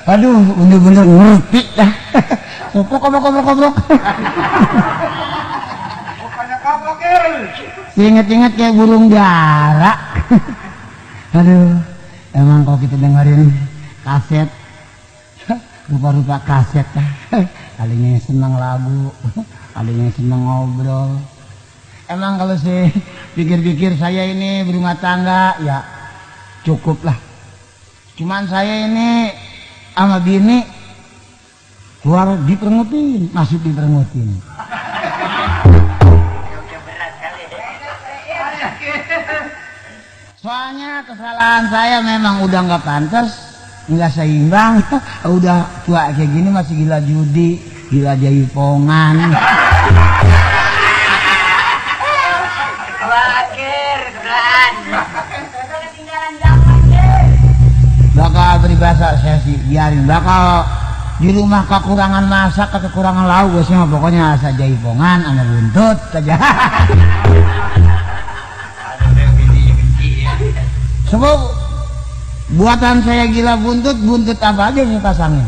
Aduh, bener-bener ngerti dah. Kobrok. Bukannya kobrok, Ir. Ingat-ingat kayak burung dara. Aduh, emang kalau kita dengerin kaset, rupa-rupa kaset dah. Kalinya seneng lagu, kalinya seneng ngobrol. Emang kalau sih pikir-pikir saya ini berumah tangga, ya cukup lah. Cuman saya ini sama bini keluar diperengutin, masuk diperengutin. Soalnya kesalahan saya memang udah nggak pantas, nggak seimbang. Udah tua kayak gini masih gila judi, gila jaipongan. Bakal peribahasa saya sih biarin, bakal di rumah kekurangan masak, kekurangan lauk, biasanya pokoknya asa jaipongan, sama buntut saja. Sebab buatan saya gila buntut apa aja yang pasangin.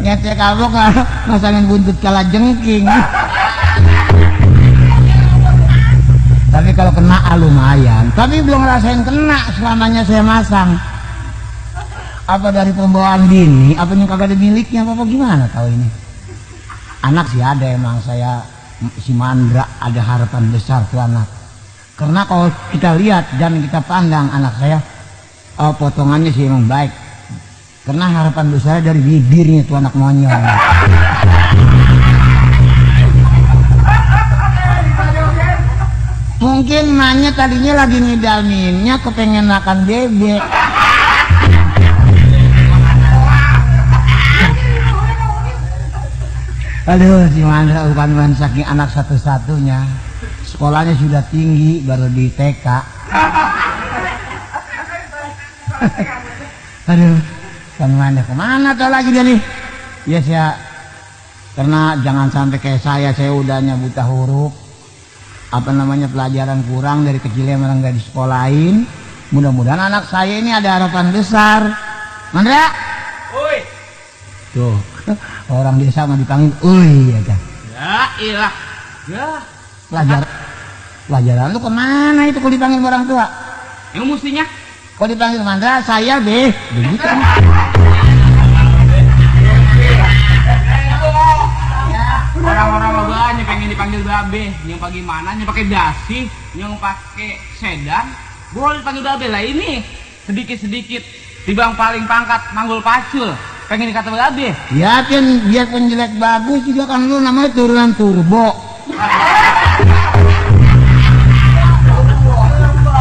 Ngetek kabok masangin buntut kala jengking. Tapi kalau kena lumayan, tapi belum ngerasain kena selamanya saya masang. Apa dari pembawaan bini, apa yang kagak ada miliknya, apa gimana tahu ini. Anak sih ada, emang saya si Mandra ada harapan besar tuh anak. Karena kalau kita lihat dan kita pandang anak saya, potongannya sih emang baik. Karena harapan besar dari bibirnya tuh anak monyong. Mungkin emaknya tadinya lagi ngidalminnya kepengen makan bebek. Aduh, si Mandra bukan saking anak satu-satunya. Sekolahnya sudah tinggi, baru di TK. Aduh, kan Mandra kemana tuh lagi dia nih? Ya saya, karena jangan sampai kayak saya udahnya buta huruf. Apa namanya, pelajaran kurang dari kecilnya memang nggak disekolahin. Mudah-mudahan anak saya ini ada harapan besar. Mandra, Oi. tuh orang desa mah dipanggil oi aja. Ya ilah. Ya. Pelajaran lu kemana itu kalau dipanggil orang tua? Yang mestinya Kalau dipanggil Mandra saya begitu. orang-orang banyak pengen dipanggil babe, yang pakai mana, yang pakai dasi, yang pakai sedan, boleh dipanggil babe lah. Ini sedikit-sedikit tibang paling pangkat manggul pacul, pengen dikata babe. Ya kan biarpun jelek bagus juga kan lu namanya turunan turbo.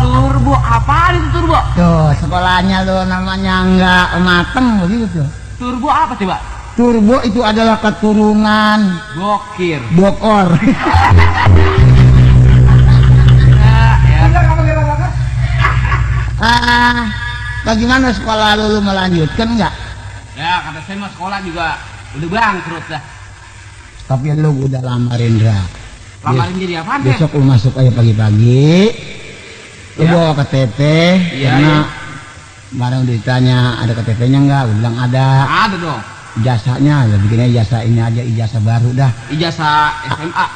Turbo apa itu turbo? Tuh sekolahnya lu namanya nggak mateng begitu tuh. Turbo apa coba? Turbo itu adalah keturunan Bokir. bokor. Bagaimana sekolah lu melanjutkan nggak? Ya kata saya mah sekolah juga udah bangkrut dah. Tapi lu udah lamarin Indra. Lamarin jadi apa deh? Besok lu masuk aja pagi-pagi. Lu bawa KTP. Iya, Karena barang ditanya ada KTP-nya nggak? Lu bilang ada. Ada dong. Ijazahnya, ya bikinnya ijazah ini aja, ijazah baru dah. Ijazah SMA.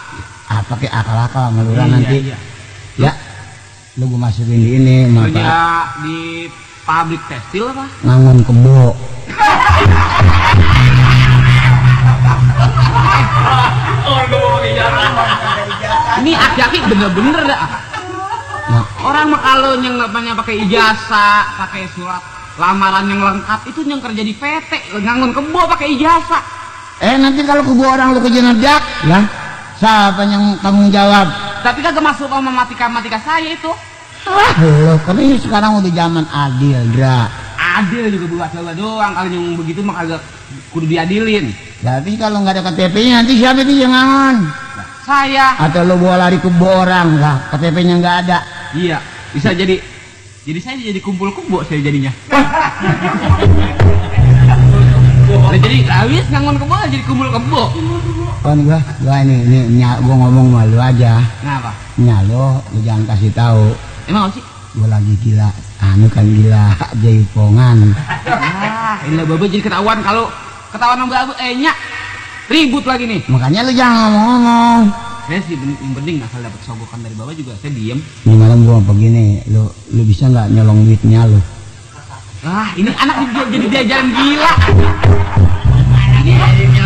Pakai akal-akal sama lurah nanti. Iya. Ya, lu gua masukin di ini, Kerja di pabrik tekstil apa? Ngangon kebo. Ini aki-aki bener-bener dah. Nah, Orang mah kalau yang namanya pakai ijazah, pakai surat lamaran yang lengkap itu yang kerja di PT, ngangon kebo pakai ijazah. nanti kalau kebo orang lu kejenajak, ya siapa yang tanggung jawab? Tapi kagak masuk sama matika saya itu. Loh, kan ini sekarang udah zaman adil, Dra. Adil juga buat coba doang, kalau yang begitu mah kagak kudu diadilin. Tapi kalau nggak ada KTP-nya nanti siapa itu yang ngangon? Saya. Atau lu bawa lari kebo orang lah, KTP-nya nggak ada. Iya, bisa jadi saya jadi kumpul kebo saya jadinya. Nah, jadi habis ngangon kebo jadi kumpul kebo. Kan gua ini gua ngomong sama lu aja. Kenapa? Lu jangan kasih tahu. Emang apa sih? Gua lagi gila, anu kan gila jaipongan. Ini babe jadi ketahuan kalau ketahuan sama babe nya ribut lagi nih. Makanya lu jangan ngomong-ngomong. Saya sih yang penting asal dapat sogokan dari babe juga saya diem. Ini malam gua begini, lu bisa nggak nyolong duitnya lu? Ini anak jadi diajarin gila.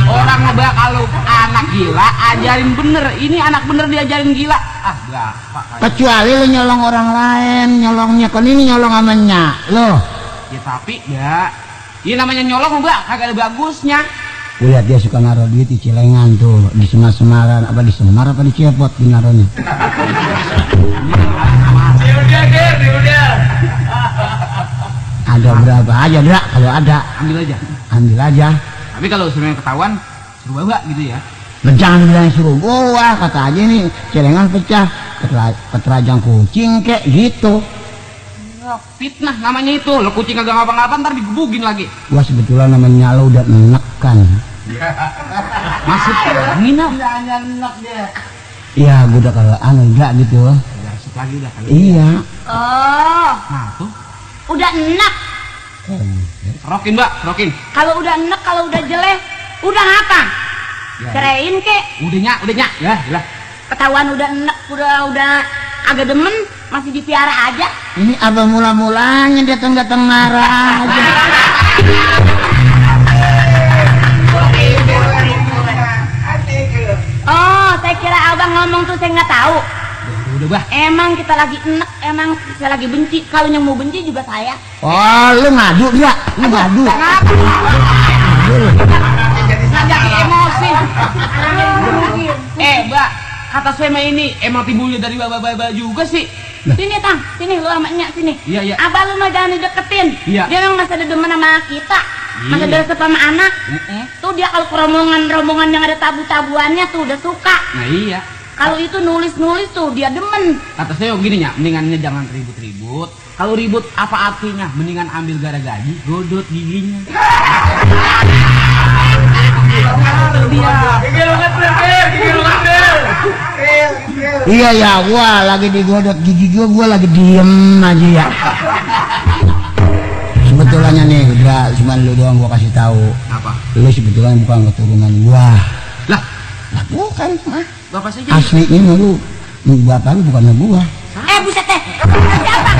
Orang ngebak kalau anak gila ajarin bener, ini anak bener diajarin gila. Berapa? Kecuali lu nyolong orang lain, nyolongnya kan ini nyolong sama nyak lo. Ya tapi ya, ini namanya nyolong mbak, kagak ada bagusnya. Gue lihat dia suka naruh duit di celengan tuh, di Semar-Semaran, apa di Semar apa di Cepot di naruhnya. Ada berapa aja, Drak? Kalau ada, ambil aja. Ambil aja. Tapi kalau sebenarnya ketahuan, suruh bawa gitu ya. Nah, jangan bilang suruh gua, kata aja nih celengan pecah, keterajang kucing kek gitu. Fitnah namanya itu, lo kucing kagak ngapa-ngapa ntar digebugin lagi. Gua sebetulnya namanya lo udah menekan. Masuk ngina. Iya, gua udah kalau anu enggak gitu. Masuk lagi udah kali. Iya. Oh. Nah tuh. Udah enak. Rokin mbak, rokin. Kalau udah enak, kalau udah jelek, udah apa? Ya, Ceraiin kek. Udahnya. Ya, lah. Ketahuan udah enak, udah agak demen, masih dipiara aja. Ini abang mula-mulanya datang-datang marah aja. Oh, saya kira abang ngomong tuh saya nggak tahu. Udah bah. Emang kita lagi enak, emang saya lagi benci. Kalau yang mau benci juga saya. Oh, lu ngadu enggak? Lu ngadu. Jadi emosi. Mbak, kata saya ini emang timbulnya dari baba-baba juga sih. Sini Tang, sini lu sama Nyak sini. Iya. Abang lu mah jangan dideketin. Iya. Dia memang masih ada demen sama kita. Masih ada resep sama anak. Tuh dia kalau ke rombongan yang ada tabu-tabuannya tuh udah suka. Nah iya. Kalau itu nulis-nulis tuh dia demen. Kata saya gini ya, mendingannya jangan ribut-ribut. Kalau ribut apa artinya? Mendingan ambil gara gaji, godot giginya. Iya ya, gua lagi digodot gigi gua lagi diem aja ya. Sebetulnya nih, udah cuma lu doang gua kasih tahu. Apa? Lu sebetulnya bukan keturunan gua. Lah bukan, mah. bapak saja. Aslinya lu bapak lu bukan gua. Buset teh. Siapa?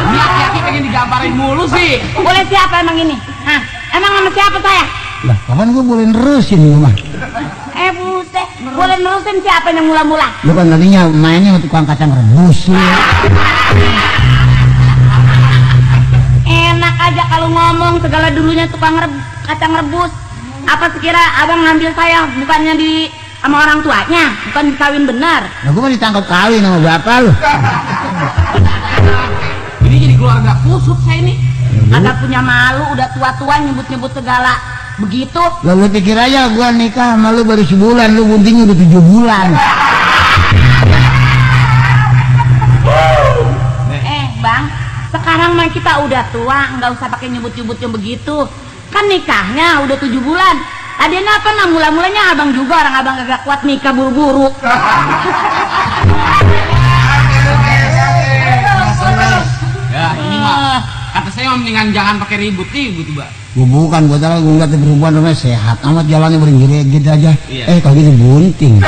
Ini aki-aki pengen digambarin mulu sih. Boleh siapa emang ini? Hah? Emang sama siapa saya? Lah, kapan gua boleh nerusin lu mah? Buset. Boleh nerusin siapa yang mula-mula? Lu kan tadinya mainnya sama tukang kacang rebus lu. Enak aja kalau ngomong segala dulunya tukang kacang rebus. Apa sekira abang ngambil saya bukannya di sama orang tuanya, bukan dikawin benar. Nah, gua mah ditangkap kawin sama bapak lu. Ini jadi keluarga kusut saya ini. Agak punya malu, udah tua-tua nyebut-nyebut segala begitu. Lu pikir aja gua nikah sama lu baru sebulan, lu buntingnya udah 7 bulan. Bang, sekarang mah kita udah tua, nggak usah pakai nyebut-nyebut yang begitu. Kan nikahnya udah 7 bulan. Tadinya apa nah mula-mulanya abang juga orang abang gak kuat nikah buru-buru. Ya ini mah kata saya mendingan jangan pakai ribut-ribut mbak. Gua bukan, gua tahu gua ngeliat perempuan namanya sehat amat jalannya beringgirit aja. Iya. Kalau gitu bunting.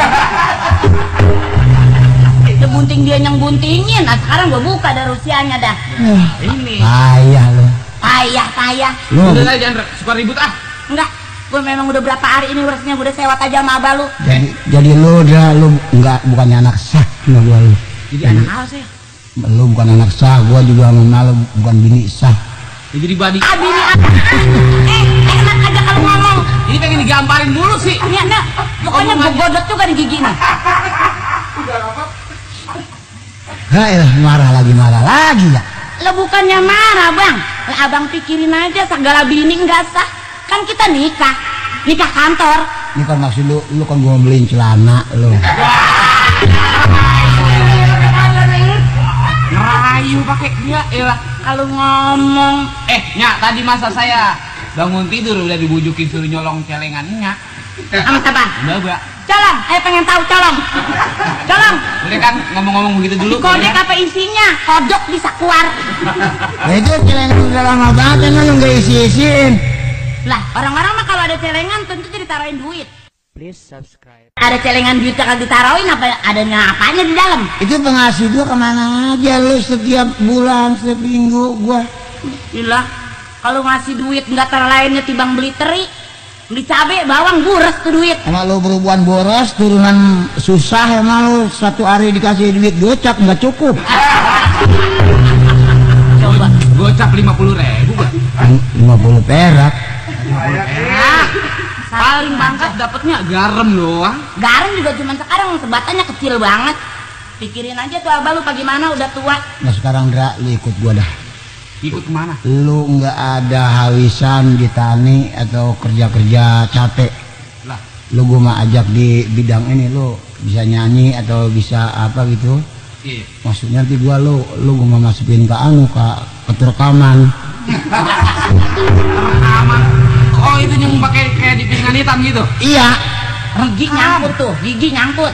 Itu bunting dia yang buntingin. Nah sekarang gua buka dari usianya dah. Ini. Ayah lu. Payah. Lu Udah lah jangan suka ribut ah. Enggak, gua memang udah berapa hari ini urusnya gua udah sewat aja sama abah lu. jadi lu enggak bukannya anak sah sama gua lu. Jadi anak apa sih? Lu bukan anak sah, gua juga sama lu bukan bini sah. Ya, jadi badi. Bini apa? Enak aja kalau ngomong. Ini pengen digambarin mulu sih. Nah, pokoknya gua godot juga di gigi nih. Marah lagi ya. Lo bukannya marah bang, lah abang pikirin aja segala bini enggak sah. Kan kita nikah kantor. Ini kan maksud lu kan gua beliin celana lu. Ngerayu pakai dia, Kalau ngomong, Nyak tadi masa saya bangun tidur udah dibujukin suruh nyolong celengannya. Sama siapa? Mbak. Colong, ayo pengen tahu colong. Colong. Boleh kan ngomong-ngomong begitu dulu? Kodek apa isinya? Kodok bisa keluar. Nah, itu celengan udah lama banget emang lu nggak isi-isiin. Lah, orang-orang mah kalau ada celengan tentu jadi taruhin duit. Please subscribe. Ada celengan duit kalau ditaruhin apa adanya apanya di dalam? Itu pengasih gua kemana aja lu setiap bulan, setiap minggu gua. Gila, kalau ngasih duit nggak terlainnya tibang beli teri, beli cabe, bawang, gures tuh duit. Emang lu berhubungan boros, turunan susah emang lu satu hari dikasih duit gocap nggak cukup. Coba. Gocap 50.000 Mbak. 50 perak. Ah, Paling bangkat dapatnya garam doang. garam juga cuman sekarang sebatannya kecil banget. Pikirin aja tuh abah lu bagaimana udah tua. Nah sekarang Dra, lu ikut gua dah. Ikut kemana? Lu nggak ada hawisan di tani atau kerja-kerja capek. Lah, Lu gua mah ajak di bidang ini, lu bisa nyanyi atau bisa apa gitu. iya. Maksudnya nanti gua gua mau masukin ke ke rekaman. Aman. Oh, itu yang pakai kayak di piringan hitam gitu. Iya. Gigi nyangkut tuh, gigi nyangkut.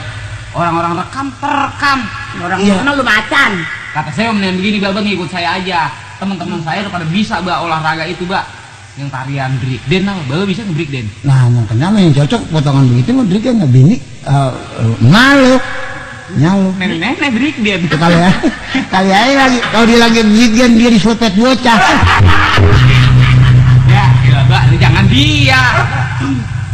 Orang-orang rekam terekam. Orang Iya. mana lu macan. Kata saya mendingan begini, Mbak, ngikut saya aja. Teman-teman saya udah pada bisa, Mbak, olahraga itu, Mbak. Yang tarian breakdance, Mbak bisa nge-breakdance. Nah, makanya yang cocok potongan begitu mah Dri kan bini malu. Nyalo. Nenek-nenek breakdance. Kali aja lagi kalau dia lagi bikin dia diselipet bocah. Ya, gila, Mbak, jangan dia.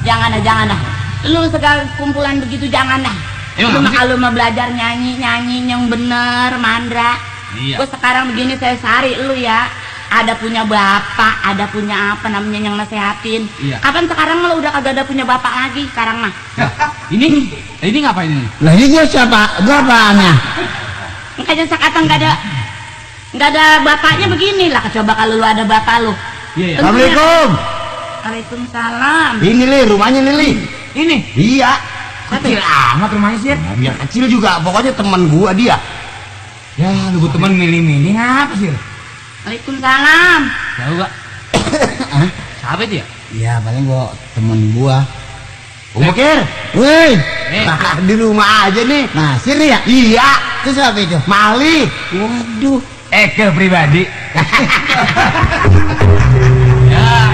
Jangan dah. Lu segala kumpulan begitu jangan dah. Emang Lu apa sih? kalau mau belajar nyanyi yang bener, mandra. Iya. Gua sekarang begini saya sari lu ya. Ada punya bapak, ada punya apa namanya yang nasehatin. Iya. Kapan sekarang lu udah kagak ada punya bapak lagi sekarang mah. Ini ngapain ini? Lah ini gua siapa? Gua apaannya? Makanya sekarang nggak ada bapaknya begini lah. Coba kalau lu ada bapak lu. Iya, ya. Assalamualaikum. Waalaikumsalam. Ini Li, rumahnya Lili. Ini Iya. kecil amat rumahnya sih. Nah, biar kecil juga, pokoknya teman gua dia. Ya, lu teman milih-milih ngapa sih? Waalaikumsalam. Tahu gak? Hah? Siapa itu ya? Iya, paling gua temen gua. Bokir. Woi, Di rumah aja nih. nah sini ya? Iya. Itu siapa itu? Mali. Waduh. Eke pribadi.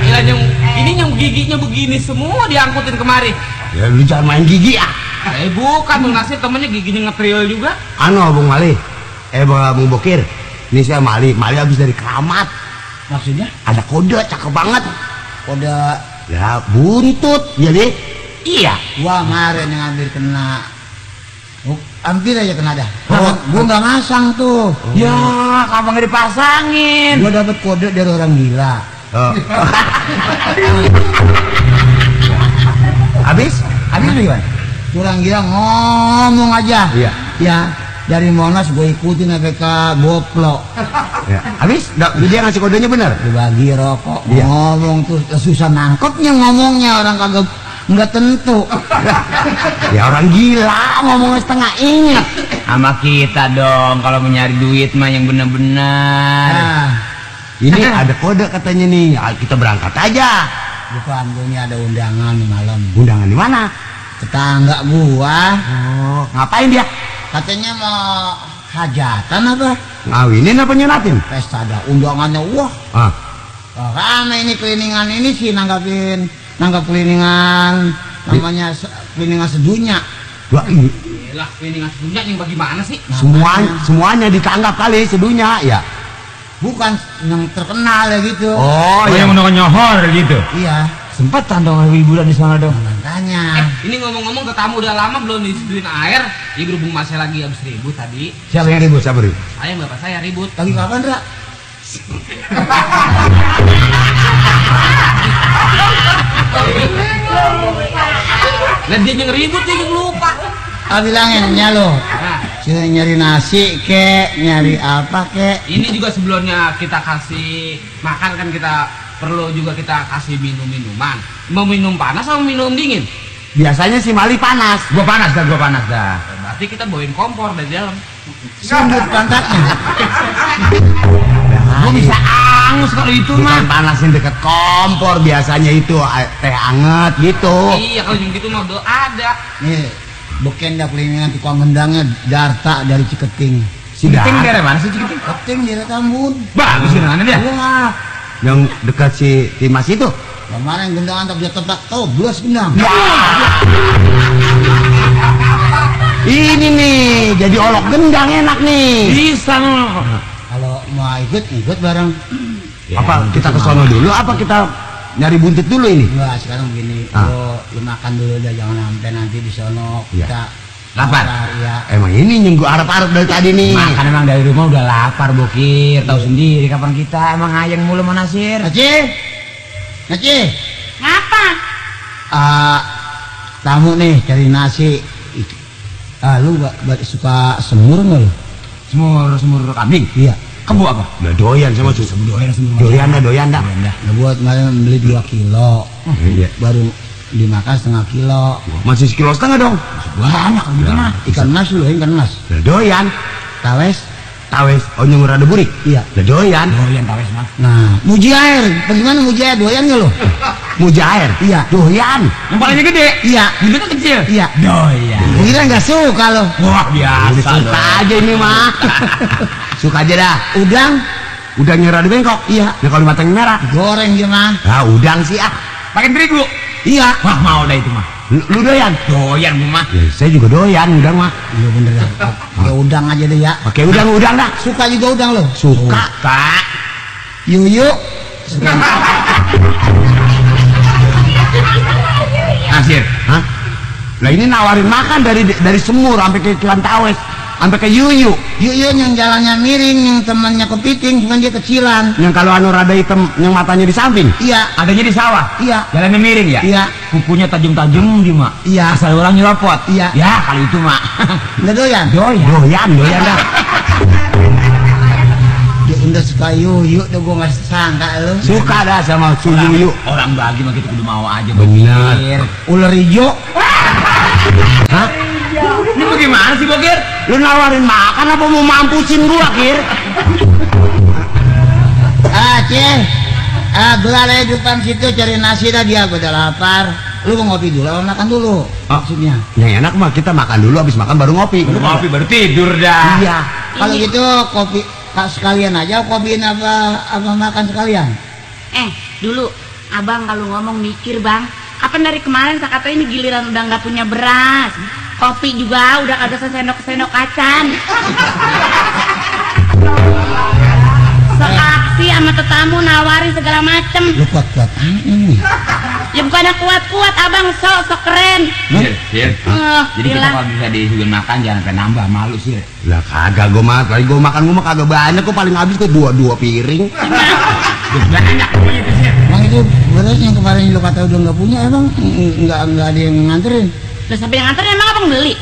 Ya, yang ini yang giginya begini semua diangkutin kemari. Ya lu jangan main gigi ah. Bukan Bang Nasir, temennya giginya ngetril juga. Anu Bung Mali, Bung Bokir, ini saya Mali habis dari keramat. Maksudnya? Ada kode cakep banget. Kode Ya buntut, ya deh. Iya. gua kemarin yang hampir kena. Hampir aja kena dah. Oh. Gua nggak masang tuh. Ya, kapan nggak dipasangin? Gua dapat kode dari orang gila. Oh. Habis gimana? Orang gila ngomong aja. Iya. Ya, dari Monas gue ikutin sampai ke Goplo. Ya. Habis? Dia ngasih kodenya benar. Dibagi rokok, Iya. ngomong tuh susah nangkepnya ngomongnya, orang kagak nggak tentu. Ya orang gila ngomongnya setengah ingat. Sama kita dong, kalau mau nyari duit mah yang benar-benar. Nah, Ini ada kode katanya nih. Ya, kita berangkat aja. bukan gue ini ada undangan nih malam. Undangan di mana? Tetangga gua Oh, ngapain dia? katanya mau hajatan apa? Ngawinin apa nyunatin? Pesta ada undangannya, wah. Ah. Rame ini keliningan ini sih nanggap keliningan namanya keliningan sedunia. Wah, ini Lah, ini ngasih punya yang bagaimana sih? semuanya ditanggap kali sedunya ya. Bukan yang terkenal ya gitu. Oh, yang menonton nyohor gitu. Iya, Sempat dong liburan di sana dong. makanya. Ini ngomong-ngomong tamu udah lama belum diseduin air. Ya berhubung masih lagi habis ribut tadi. Siapa yang ribut? Siapa ribut? Saya bapak saya ribut. Lagi kapan, Ra? Dan dia yang ribut dia yang lupa. Ah bilangin lo. Nah, Sini nyari nasi kek, nyari apa kek. ini juga sebelumnya kita kasih makan kan kita perlu juga kita kasih minuman. Mau minum panas atau minum dingin? Biasanya si Mali panas. Gua panas dah. Berarti kita bawain kompor dari dalam. Sambut pantatnya. Gua bisa angus kalau itu mah. Bukan panasin deket kompor biasanya itu teh anget gitu. Iya kalau yang gitu mah udah ada. Nih, beken dah kelilingan tukang gendangnya Darta dari Ciketing. Si Cikiting Darta. daerah mana sih Cikiting? Ciketing di Tambun. Bagus gendangnya dia. Wah, Yang dekat si Timas itu. kemarin gendang antar dia tebak toblos gendang. Ini nih, jadi olok gendang enak nih. Bisa loh. Kalau mau ikut bareng. Apa kita ke sono dulu? Apa kita nyari buntut dulu ini? Enggak, sekarang begini, lu makan dulu dah, jangan sampai nanti di sono Iya. kita Lapar? Ya. Emang ini yang gua harap-harap dari tadi nih. Makan emang dari rumah udah lapar Bokir. Tahu sendiri kapan kita emang ayang mulu sama Nasir. Naci, Ngapa? tamu nih cari nasi. Lu suka semur nggak lu? Semur kambing. Iya. Kebo apa? Udah doyan sama susu. Doyan dah. Nah, buat kemarin beli 2 kilo, Iya. baru dimakan setengah kilo. Masih 1,5 kilo dong. Banyak gitu mah. Ikan mas lu, ikan mas. Udah doyan. Tawes. Oh nyungur ada burik. Iya. Udah doyan. Dorian tawes mah. Nah, muji air. Bagaimana muji air? Doyan nggak lu? Mujair. Iya. Doyan. Yang palingnya gede. Iya. Bibitnya kecil. Iya. Doyan. Kira nggak suka lo? Wah biasa Suka aja ini mah. Suka aja dah. Udang Udah nyerah di bengkok. Iya. Nah kalau matang merah. goreng dia mah. Ah udang sih ah. Pakai terigu. Iya. Wah mau dah itu mah. Lu doyan? Doyan gua mah. Ya, saya juga doyan udang mah. Iya bener ya. Pakai udang aja deh ya. Pakai udang dah. Suka juga udang lo? Suka. Kak. Yuyu. Nasir. Hah? Lah ini nawarin makan dari semur sampai ke ikan tawes, sampai ke yuyu. Yuyu yang jalannya miring, yang temannya kepiting, cuman dia kecilan. Yang kalau anu rada hitam, yang matanya di samping. Iya. Adanya di sawah. Iya. Jalannya miring ya? Iya. Kukunya tajam-tajam di mak. Iya. Asal orang nyerapot. Iya. Ya kali itu mak. Nggak doyan? Doyan dah. Dia udah suka yuyu, udah gue nggak sangka lo. Suka dah sama su yuyu. Orang bagi mah kita kudu mau aja. Benar. Bokir. Ular hijau. Hah? Ini bagaimana sih Bokir? Lu nawarin makan apa mau mampusin gua, Kir? Ceh. Belalai depan situ cari nasi dah, dia udah lapar. Lu mau ngopi dulu apa makan dulu? Maksudnya. Yang enak mah kita makan dulu, habis makan baru ngopi. Baru ngopi baru tidur dah. Iya. Kalau gitu kopi sekalian aja, kopiin apa makan sekalian? Dulu abang kalau ngomong mikir bang. Kapan dari kemarin saya kata ini giliran udah nggak punya beras, kopi juga udah kagak sendok kacan. Seaksi sama tetamu nawarin segala macem. Lu kuat-kuat ini. Ya bukannya kuat-kuat abang sok keren. Sir. Jadi kita Bilang. kalau bisa disuguhin makan jangan sampai nambah, malu sih. Lah kagak gua mah, kali gua makan kagak banyak kok, paling habis kok dua piring. Banyak pokoknya itu sih. Emang itu beras yang kemarin lu kata udah nggak punya, emang nggak ada yang nganterin. Terus sampai yang nganter emang abang beli?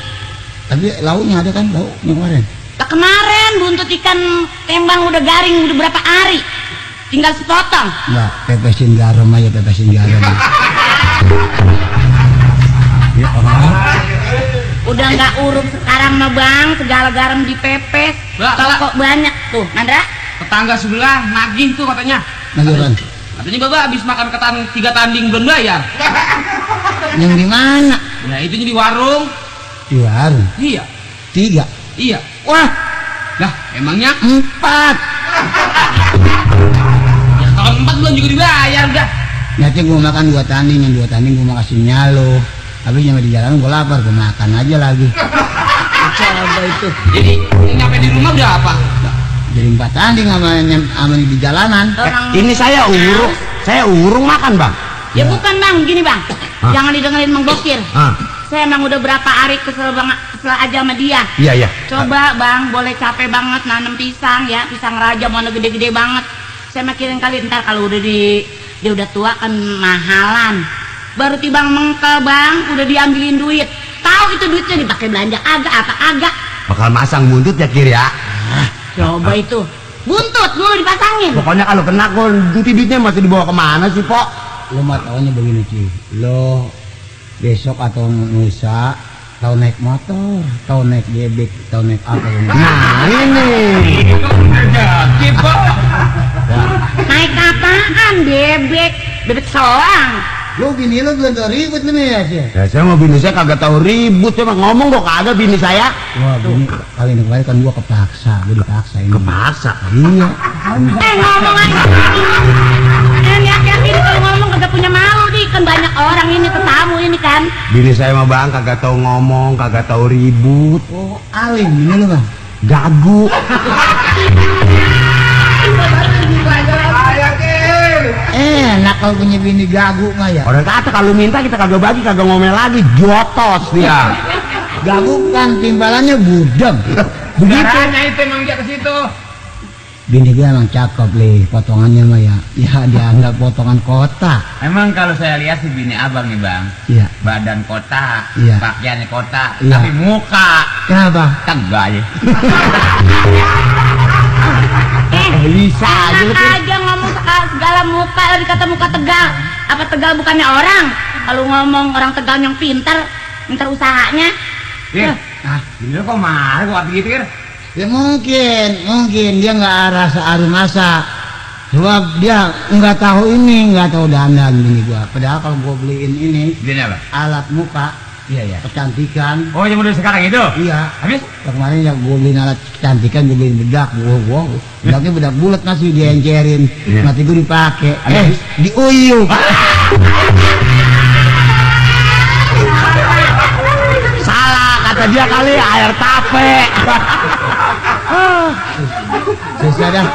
Tapi lauknya ada kan, lauk yang kemarin. Lah kemarin buntut ikan tembang udah garing udah berapa hari, tinggal sepotong. Nggak, pepesin garam aja, pepesin garam. Ya orang. Udah nggak urup sekarang mah bang, segala garam dipepes. Lah, Kok banyak tuh, Nandra? Tetangga sebelah nagih tuh katanya. Nagiran. Katanya Bapak habis makan 3 tanding belum bayar. Yang di mana? Nah itu di warung. Di warung. Iya. 3. Iya. Wah, Lah emangnya 4. ya kalau 4 belum juga dibayar dah. Nanti gua makan 2 tanding, yang 2 tanding gua makasih nyalo. Tapi nyampe di jalan gua lapar, gua makan aja lagi. Coba itu. Jadi nyampe di rumah udah apa? Jadi 4 tanding sama di jalanan. Ini saya urung makan, Bang. Ya bukan bang, gini bang, jangan didengerin Mang Bokir. Ah, Saya emang udah berapa hari kesel banget, kesel aja sama dia. iya. Coba bang, boleh capek banget nanam pisang ya, pisang raja mana gede-gede banget. Saya makirin kali ntar kalau udah dia udah tua kan mahalan. Baru tibang mengkel bang, udah diambilin duit. Tahu itu duitnya dipakai belanja agak. Bakal masang buntut ya, Kir ya. Coba itu, buntut dulu dipasangin. Pokoknya kalau kena kok duitnya masih dibawa kemana sih, Pok? Lo mah taunya begini Ci, lo besok atau lusa tahu naik motor, tahu naik bebek, tahu naik apa? Nah ini. Jadi Pak. Naik apaan? Bebek soang. Lu bini lu belum tahu ribut lu ya sih. Ya saya mau bini saya kagak tahu ribut, cuma ngomong kok kagak bini saya. Wah bini kali ini kemarin kan gua kepaksa, gua dipaksa ini. Kepaksa. Iya. Ngomong aja. Lihat-lihat ini kalau ngomong kagak punya malu nih, kan banyak orang ini tetamu ini kan. Bini saya mah bang kagak tahu ngomong, kagak tahu ribut. Oh alim bini lu bang. Gagu. Enak kalau punya bini gagu mah ya. Orang kata kalau minta kita kagak bagi, kagak ngomel lagi, jotos dia. Gagu kan timbalannya budeng. Begitu. Caranya itu emang dia ke situ. Bini gue emang cakep lih, potongannya mah ya. Ya dianggap potongan kota. Emang kalau saya lihat si bini abang nih bang, Iya. badan kota, Iya. pakaiannya kota, Iya. tapi muka Kenapa? tegak ya. Bisa aja lu. Enak aja ngomong segala muka, dikata muka tegal. Apa tegal bukannya orang? Kalau ngomong orang tegal yang pintar usahanya. Kir, bini lu kok marah kok gitu Kir? Ya mungkin dia nggak rasa arum masa. Sebab dia nggak tahu nggak tahu dandan bini gua. Padahal kalau gua beliin ini Bini apa? alat muka, Iya. kecantikan. Oh yang udah sekarang itu? Iya. Habis? Kemarin yang gue beliin alat kecantikan, gue beliin bedak, bedaknya bedak bulat masih diencerin, mati gue dipakai, diuyuk. Salah kata dia kali, air tape. Susah dah.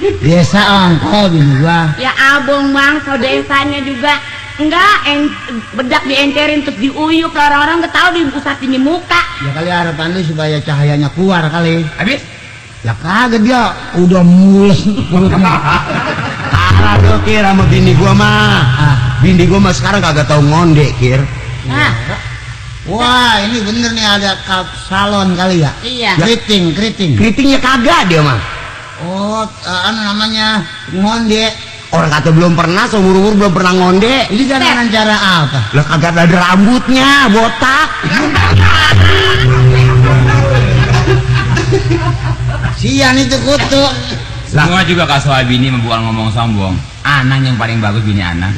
Biasa ongkol bini gua. Ya abang bang, so desanya juga. Enggak, bedak diencerin terus diuyuk, orang-orang nggak tahu diusatin di muka. Ya kali harapan lu supaya cahayanya keluar kali. Habis? Ya kagak dia udah mules perutnya. Kalah tuh Kir sama bini gua mah. Bini gua mah sekarang kagak tahu ngonde Kir. Nah, Wah ini bener nih ada salon kali ya. iya. Keriting. Keritingnya kagak dia mah. Oh, namanya ngonde. Orang kata belum pernah, seumur-umur belum pernah ngonde. Ini dengan cara apa? Lah kagak ada rambutnya, botak. Sian itu kutu. Semua juga kasual bini bukan ngomong sombong. Anak yang paling bagus bini anak.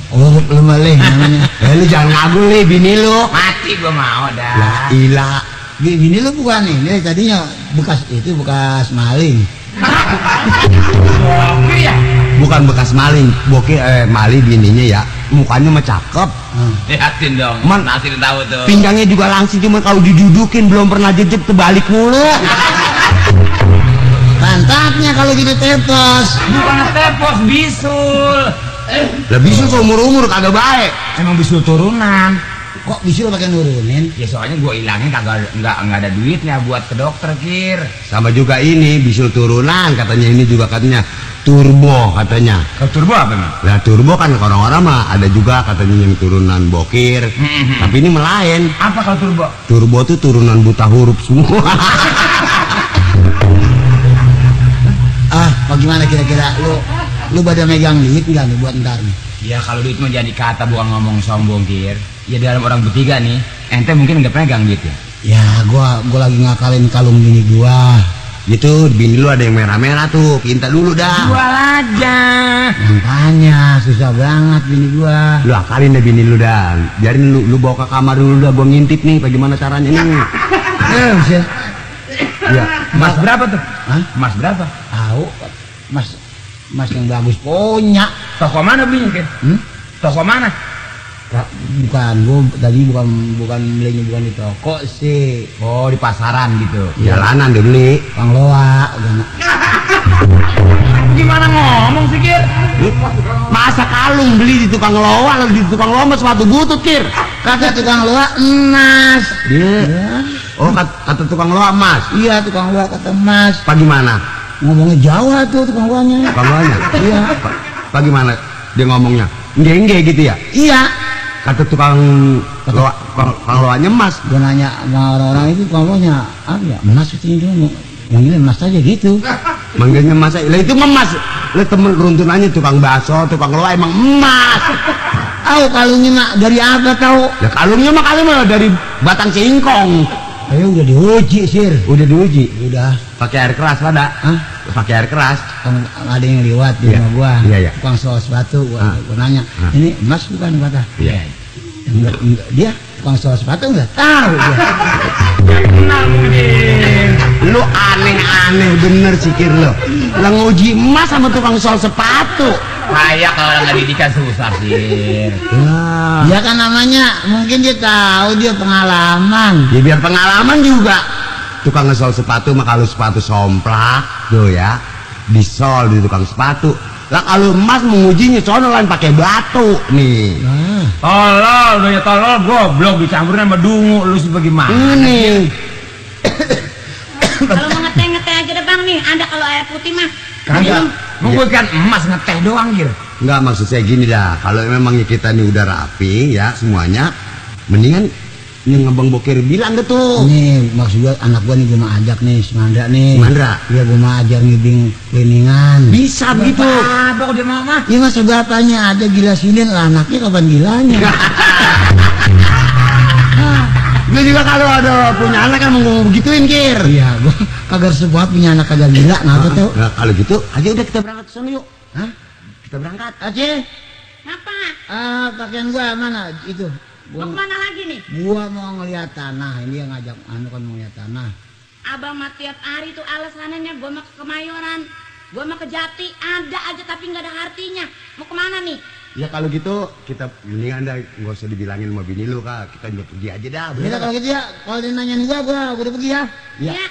Oh, lu malih namanya. Lu jangan ngaku li bini lu. Mati gua mau dah. Lah ilah. Bini lu bukan nih, dia tadinya bekas maling. Iya. Bukan bekas maling, maling bininya ya. Mukanya mah cakep. Lihatin dong. Man, Nasir tahu tuh. Pinggangnya juga langsing, cuma kalau didudukin belum pernah jejak terbalik mulu. Pantatnya kalau gitu tepos. Bukan tepos, bisul. Lah bisul seumur-umur kagak baik. Emang bisul turunan. Kok bisul pakai nurunin? Ya soalnya gua hilangin kagak nggak ada duitnya buat ke dokter Kir. Sama juga ini bisul turunan katanya, ini juga katanya turbo katanya. Kalau turbo apa emang? Lah turbo kan orang-orang mah ada juga katanya yang turunan bokir. Tapi ini melain. Apa kalau turbo? Turbo tuh turunan buta huruf semua. Bagaimana kira-kira lu pada megang duit nggak nih buat ntar nih? Ya kalau duit mah jadi kata bukan ngomong sombong Kir. Ya dalam orang bertiga nih, ente mungkin nggak pegang duit ya? Ya gua lagi ngakalin kalung bini gua. Gitu, bini lu ada yang merah-merah tuh, pinta dulu dah. Jual aja. Makanya susah banget bini gua. Lu akalin deh bini lu dah. Biarin lu bawa ke kamar dulu dah, gua ngintip nih bagaimana caranya nih. Sih. Ya, Mas berapa tuh? Hah? Mas berapa? Tahu, mas yang bagus punya. Toko mana belinya Kir? Toko mana? Bukan, gua tadi bukan belinya bukan di toko sih. Oh di pasaran gitu. jalanan dia beli. Bang Loa, Gimana ngomong sih Kir? Masa kalung beli di tukang loa, di tukang loa mah sepatu butut Kir. kata tukang Loa emas. Iya. Oh kata tukang loa emas. Iya tukang Loa kata emas. Apa gimana? Ngomongnya Jawa tuh tukang Loanya. Tukang loanya? Iya. Apa gimana dia ngomongnya? Nggih gitu ya? Iya. Kata tukang loanya emas. Gua nanya sama orang-orang itu tukang Loanya apa ya? Emas itu dulu. Yang ini emas aja gitu. Manggilnya emas. Lah itu emas. Lah temen keruntunannya tukang bakso, tukang loa emang emas. Tahu kalungnya mak dari apa tahu? Ya kalungnya mah dari batang singkong. Udah diuji sir. Udah diuji. Udah. Pakai air keras pada. Hah? pakai air keras. Ada yang lewat di Iya. rumah gua, Iya, iya. tukang soal sepatu, gua nanya, ini Mas bukan kata? Iya. Enggak, dia tukang soal sepatu enggak tahu dia. Lu aneh-aneh bener sikir lo. Lah nguji emas sama tukang sol sepatu. Kayak kalau orang nggak didikan susah sih. Dia kan namanya, mungkin dia tahu, dia pengalaman. Ya biar pengalaman juga. Tukang ngesol sepatu mah kalau sepatu somplak tuh ya, disol di tukang sepatu. Lah kalau emas mengujinya sono lain pakai batu nih. Tolol, udah ya tolol, goblok dicampurin sama dungu, lu sih bagaimana? Ini Kalau mau ngeteh aja deh bang nih, ada kalau air putih mah. kagak. Bukan emas ngeteh doang gitu. Enggak, maksud saya gini dah. Kalau memangnya kita nih udah rapi ya semuanya, mendingan yang ngebang bokir bilang deh tuh. Nih maksud gua, anak gua nih gua mau ajak nih si Mandra nih. Si Mandra? Iya, gua mau ajar ngibing cleaningan. Bisa begitu. Apa kok dia mau mah? Iya masa bapaknya aja gila sinin lah, anaknya kapan gilanya? Gue juga kalau ada punya anak kan mau begituin kir. Iya, gua kagak sebuah punya anak kagak gila, ngapa tau? Nah, kalau gitu aja udah kita berangkat ke sana yuk. Hah? Kita berangkat. Aceh, Apa? pakaian gua mana itu? Mau kemana lagi nih? Gua mau ngeliat tanah, ini yang ngajak anu kan mau ngeliat tanah. Abang mah tiap hari tuh alasannya gua mah ke Kemayoran, gua mah ke Jati, ada aja tapi nggak ada artinya. Mau kemana nih? Ya kalau gitu kita mendingan dah nggak usah dibilangin sama bini lu kak. Kita juga pergi aja dah. Kita kalau gitu ya, kalau dia nanyain gua udah pergi ya. Ya. Ya.